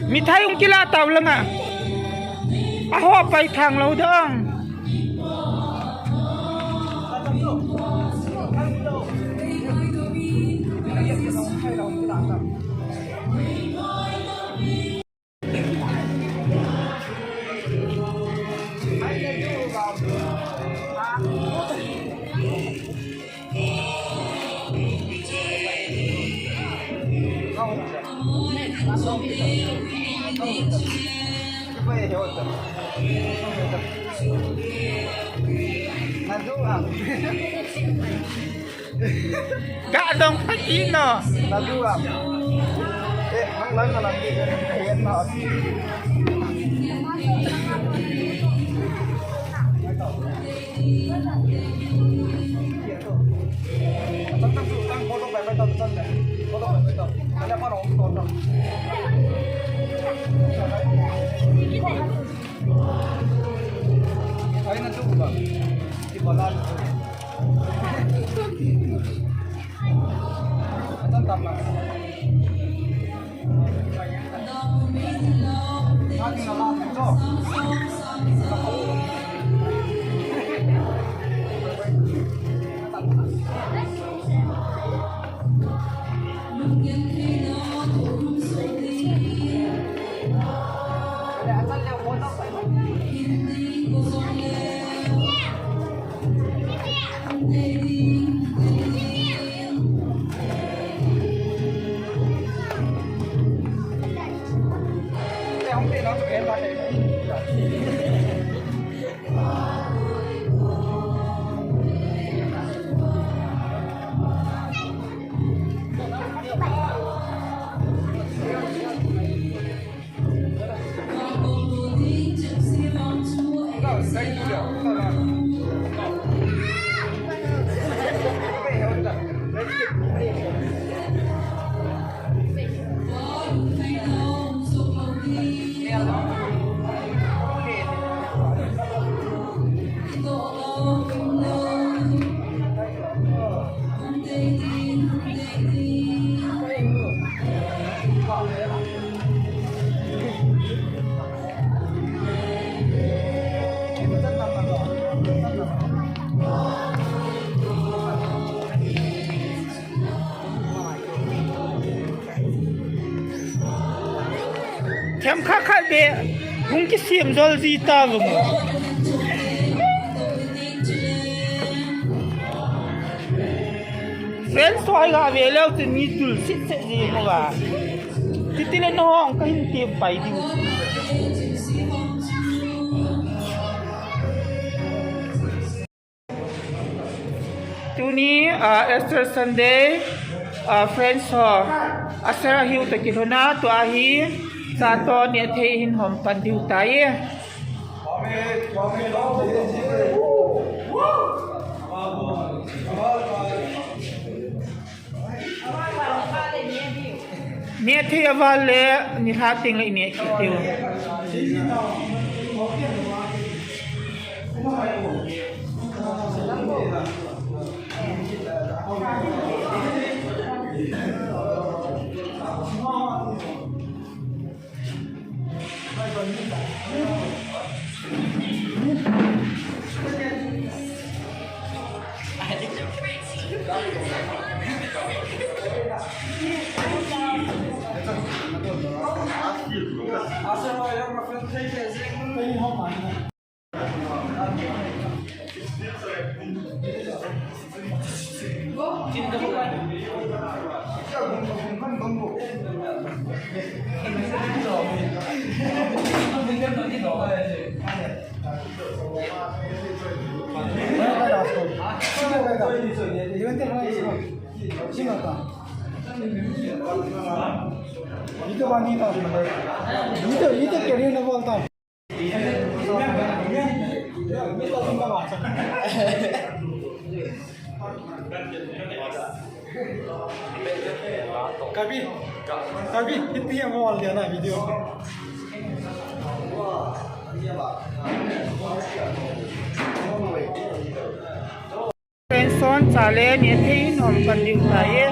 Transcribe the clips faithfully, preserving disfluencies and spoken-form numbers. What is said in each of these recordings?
Mithai hung kila tau langa. Aho pai thang lou dong. Ga dong pati no. Nadu am. Eh, hang lang na lang di. Ayan na. Tang, tang, tang, photo pai, pai, tang, tang, photo pai, pai, tang. Kanya pa no, tang, tang. Ay, nandun ba? Di ba lang? Ito, tama. Ating na lang ito. Themkhat khat beh hung kisem jol ji ta vang. Friends hoi ga ve leu chun mi tul sit set ji mo ga. Titi le nahung kahin tem pai diu. Tuni, ah, Easter Sunday, ah, friends ho, asera hiu toh kilhona, tua hi, cha toh nehthei hin hom pan diu tai. Nehthei aval le, nilhah teng le ineh kit diu. Kabi, kabi, iti yang awal dia na video. Son chale ni thei nom kan diu tai e.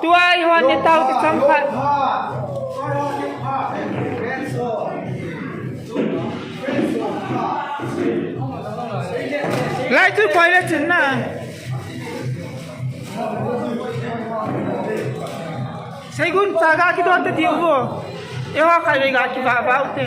Tua i hon ni tau ti chang khat. Lai tu koi le chin na. Seigun cha ga kidon te diu vo. Eiho khai vei ga kivah vah u te.